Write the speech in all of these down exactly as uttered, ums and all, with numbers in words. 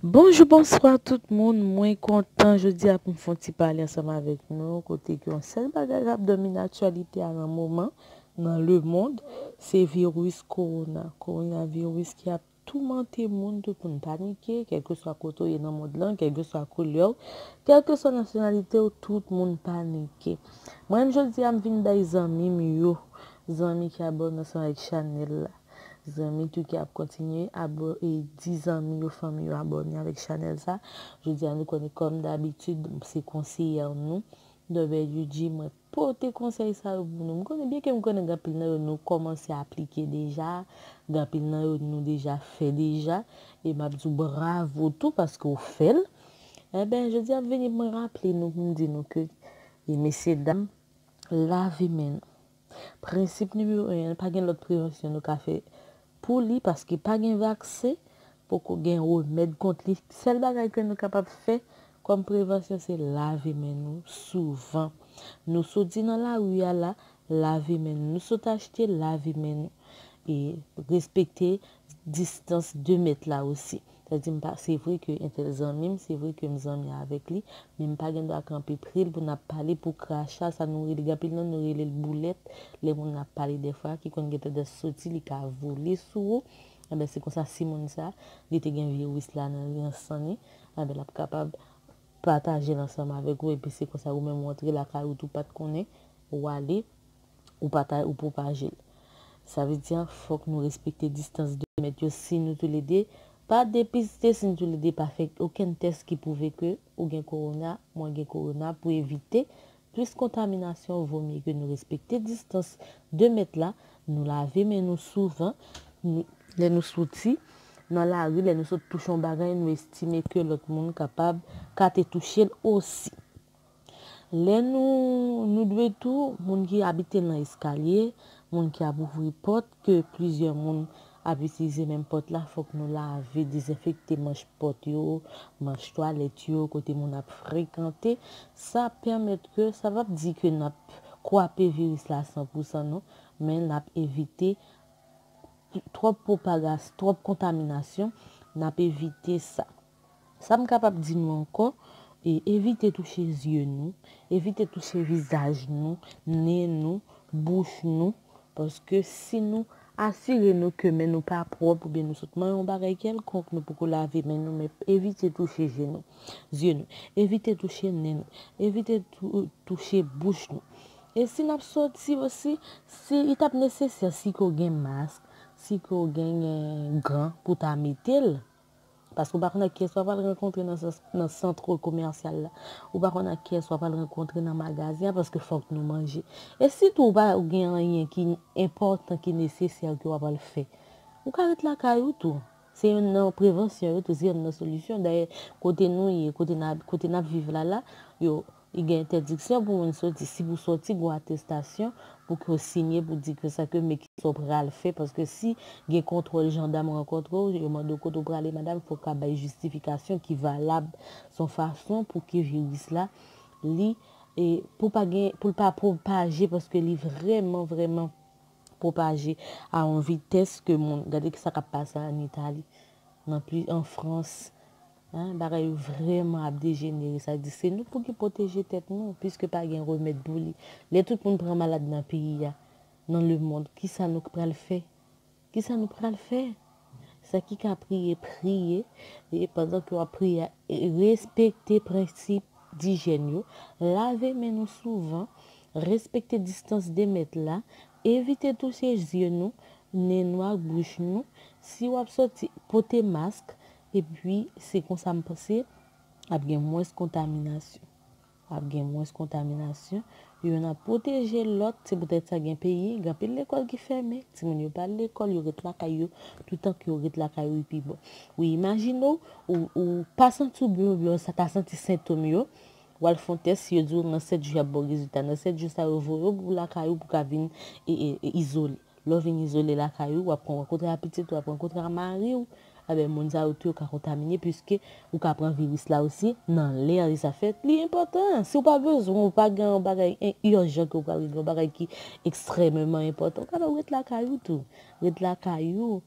Bonjou, bonswa tout moun. Mwen kontan jodi a pou m fè yon ti pale ansanm avèk nou, kote ke yon sèl bagay k ap domine aktyalite a nan moman, nan lemonn, se viris kowona, kowonaviris ki ap toumante moun, tout moun panike, kèlkeswa kote w ye nan mond lan, kèlkeswa koulè w, kèlkeswa nasyonalite w, tout moun panike. Mwen menm jodi a m vin bay zanmi m yo, zanmi ki abòne ansanm avèk chanèl la. Zanmi tou ki ap kontinye abò-, e, di zanmi yo, fanmi yo abòne avèk chanèl sa. Jodi a nou konnen kòm dabitid, se konseyè nou, Dòbèl Youdji, mwen pote konsèy sa yo pou nou. M konnen byen ke m konnen gen anpil nan yo nou kòmanse aplike deja, gen anpil nan yo nou deja fè deja, e m ap di w bravo tou paske w fè l. Enben, jodi a m vini pou mwen raple nou, pou m di nou ke, e mesye dam, lave men nou. Prensip nimewo en, pa gen lòt prevansyon nou ka fè pou li, paske pa gen vaksen, poko gen remèd kont li. Sèl bagay ke nou kapab fè kòm prevansyon, se lave men nou souvan. Nou soti nan lari a la, lave men nou. Nou sot achte, lave men nou. E respekte distans de mèt la osi. Sa di m pa, se vre ke entèl zanmi m, se vre ke m zanmi avèk li, men m pa gen dwa kanpe pre l pou n ap pale pou kracha, sa nou rele, gen anpil nan nou rele l boulèt, lè moun ap pale dèfwa, ki konn gen tandans soti, li ka vole sou ou. Enben, se konsa, si moun sa, li te gen viris la nan, nan san li, enben, l ap kapab pataje l ansanm avèk ou, epi se konsa, ou menm ou antre lakay ou tou, ou pa t konnen, ou ale, ou pata-, ou pwopaje l. Sa vle di, fòk nou respekte distans de mèt yo si nou toulede pa depiste, si nou toulede pa fè okenn tès ki pwouve ke ou gen kowona, mwen gen kowona, pou evite plis kontaminasyon, vomye ke nou respekte distans de mèt la, nou lave men nou souvan, nou, lè nou soti nan lari, lè nou sot touche yon bagay, nou estime ke lòt moun kapab ka te touche l osi. Lè nou, nou dwe tou, moun ki abite nan eskalye, moun ki ap ouvri pòt, ke plizyè moun ap itilize menm pòt la, fòk nou lave, dezenfekte manch pòt yo, manch twalèt yo, kote moun ap frekante. Sa pèmèt ke, sa p ap di ke n ap kwape viris la san pou san non, men n ap evite twòp pwopagas-, twòp kontaminasyon, n ap evite sa. Sa m kapab di nou ankò, e, evite touche zye nou, evite touche vizaj nou, nen nou, bouch nou, paske si nou asire nou ke men nou pa pwòp oubyen nou sot manyen yon bagay kèlkonk, nou poko lave men nou, men evite touche je nou, zye nou, evite touche nen nou, evite tou-, touche bouch nou. E si n ap soti osi, si li t ap nesesè, si ke w gen mask, si ke w genyen gan pou ta mete l, paske w pa konn ak kiyès w ap al rankontre nan, nan sant komèsyal la. Ou pa konn ak kiyès w ap al rankontre nan magazen an, paske fòk nou manje. E sitou w pa, ou gen anyen ki enpòtan, ki nesesè ke w ap al fè, ou ka ret lakay ou tou. Se youn nan prevansyon yo tou, se youn nan solisyon. Dayè, kote nou ye, kote n ap, kote n ap viv la la, yo, li gen entèdiksyon pou moun soti. Si pou soti, gen atestasyon pou ke w siyen pou di ke sa ke, men ki sa w pral fè, paske si gen kontwòl jandam rankontre w, yo mande w kote w prale, madanm, fò w ka bay jistifikasyon ki valab. Se yon fason pou ke viris la, li, e, pou pa gen, pou l pa pwopaje, paske li vrèman, vrèman pwopaje a yon vitès ke moun, gade ki sa k ap pase an Itali, nan pli, an Frans, en, bagay yo vrèman ap dejenere. Sa vle di, se nou pou ki pwoteje tèt nou, piske pa gen remèd pou li. Lè tout moun pran malad nan peyi a, nan lemonn, kisa nou pral fè? Kisa nou pral fè? Sa ki ka priye, priye, e pandan ke w ap priye a, e respekte prensip dijèn yo, lave men nou souvan, respekte distans de mèt la, evite touche zye nou, nen nou ak bouch nou. Si w ap soti, pote mask, epi se konsa m panse ap gen mwens kontaminasyon. Ap gen mwens kontaminasyon, youn ap pwoteje lòt, se poutèt sa gen peyi, gen anpil lekòl ki fèmen, timoun yo pa al lekòl, yo ret lakay yo, toutan ke yo ret lakay yo, li pi bon. Wi, imajine w, ou, ou pa santi w byen, oubyen sa ta santi sentòm yo, w al fè yon tès, yo di w nan sèt jou y ap ba w rezilta. Nan sèt jou sa yo voye w pou lakay ou pou w ka vin, e, e, e, izole. Lè w vin izole lakay ou, w ap rankontre a pitit ou, w ap rankontre a mari w, enben, moun sa yo tou yo ka kontamine, piske ou ka pran viris la osi nan lè li sa fèt. Li enpòtan. Si w pa bezwen, ou pa gen yon bagay en-, ijan ke w pral regle, yon bagay ki ekstrèmeman enpòtan, ou kapab ret lakay ou tou. Ret lakay ou.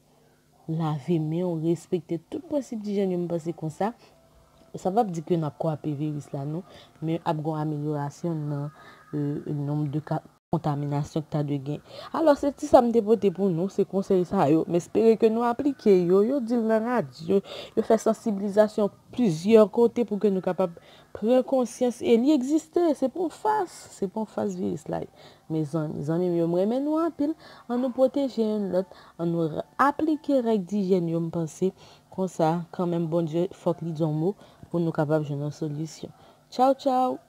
lave men w, respekte tout prensip dijèn yo, m panse konsa, sa p ap di ke n ap kwape viris la, non, men ap gen yon amelyorasyon nan, euh, nonb de ka kontaminasyon k ta dwe gen. Alò, se ti sa m te pote pou nou, se konsèy sa yo. M espere ke nou aplike yo. Yo di l nan radyo, yo fè sansibilizasyon plizyè kote pou ke nou kapab pran konsyans. E li egziste, se pa yon fas, se pa yon fas viris la ye. Mezanmi, zanmi m yo, m renmen nou anpil. An nou pwoteje youn lòt, an nou r- aplike règ dijèn yo, m panse. Konsa, kanmenm, Bondye, fòk li di yon mo pou nou kapab jwenn yon solisyon. Tchaw, tchaw!